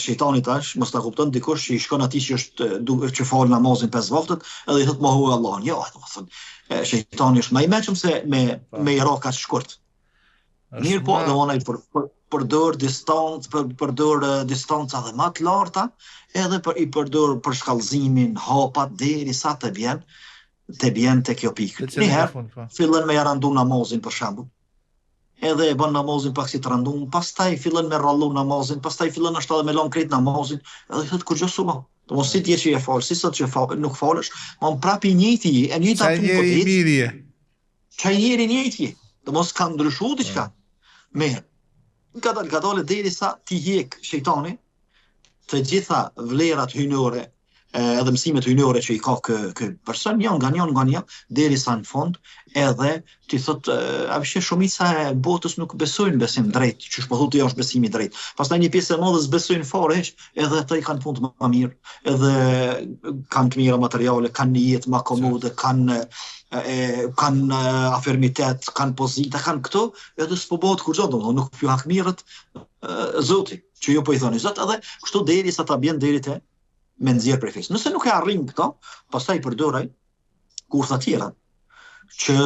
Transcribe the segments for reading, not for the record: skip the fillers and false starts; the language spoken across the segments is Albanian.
shejtani tash, mos ta kupton dikush që i shkon atij që është duke që fal namazin pesë vaktet, edhe i thot mohu Allahun. Jo, domethënë, shejtani është më i mençëm se me po. me i ra kaq shkurt. Mirëpo, ma... domethënë ai për, për përdor distancë, për, përdor distanca edhe më të larta, edhe për i përdor përshkallëzimin, hapat derisa të bjen, të bjen te kjo pikë. Një herë po. fillon me ja randu namazin për shembull edhe e bën namazin pak si të randum, pastaj fillon me rrallu namazin, pastaj fillon është edhe me lon krejt namazin, edhe i thotë kurgjë s'u bë. Domethënë si dje që e fal, si sot që fal, nuk falesh, ma më prapë i njëjti, e njëjta punë po të mirë je. Qaj njeri i njëjti, domethënë s'ka ndryshu diçka. Mirë. Ngadalë, ngadalë, derisa t'i hjek shejtani, të gjitha vlerat hyjnore edhe mësimet hyjnore që i ka kë, kë person, një nga një nga një, derisa në fund, edhe t'i thot, a vëshë shumica e botës nuk besojnë besim drejt, që po thotë është besimi drejt. Pastaj një pjesë e madhe s'besojnë fare hiç, edhe ata i kanë punët më mirë, edhe kanë të mira materiale, kanë një jetë më komode, kanë e, kanë afirmitet, kanë pozita, kanë këto, edhe s'po bëhet kurrgjë, domethënë nuk po hakmirret Zoti, që ju po i thoni Zot, edhe kështu derisa ta bjen deri te me nxjerr prej fesë. Nëse nuk e arrin këto, pastaj përdor ai kurtha tjera, që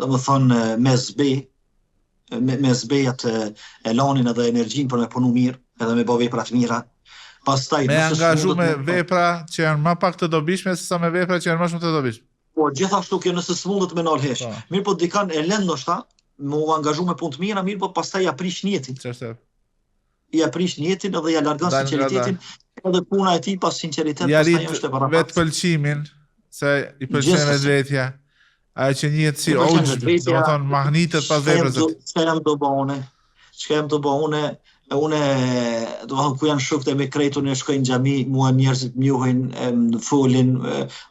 domethënë me zbe, me, me zbe atë elanin edhe energjinë për me punu mirë, edhe me bo vepra të mira. Pastaj me angazhu me vepra që janë më pak të dobishme se sa me vepra që janë më shumë të dobishme. Po gjithashtu kjo nëse s'mundet me nal hiç. Po. Mirëpo dikan e lën ndoshta me u angazhu me punë të mira, mirëpo pastaj ja prish nijetin. Ç'është? Ja prish nijetin edhe ja largon sinqeritetin, edhe puna e tij pa sinqeritet ja pastaj është e barabartë. Vetëpëlqimin, se i pëlqen vetvetja. Ajo që njihet si uxhb, domethënë mahnitet pas veprës. Çka jam tu bo une? Çka jam tu bo une? E une, domethënë, ku janë shokët e mi krejt, unë shkoj në xhami, mua njerëzit më njohin, më folin,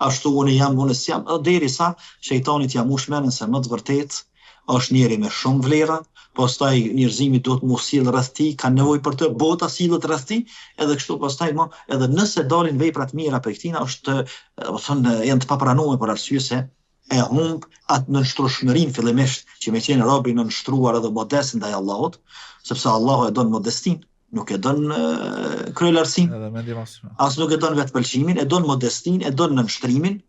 ashtu unë jam, unë s'jam, edhe derisa shejtani t'ja mush mendjen se me të vërtetë është njeri me shumë vlera, pastaj njerëzimi duhet mu sjell rreth tij, kanë nevojë për të, bota sillet rreth tij, edhe kështu pastaj më, edhe nëse dalin vepra të mira prej këtina, është, domethënë, janë të papranuar për arsye se e humb atë nënshtrueshmërinë fillimisht, që me qenë robi i nënshtruar edhe modest ndaj Allahut, sepse Allahu e don modestinë, nuk e don kryelartësinë. Edhe mendje mos. As nuk e don vetëpëlqimin, e don modestinë, e don nënshtrimin.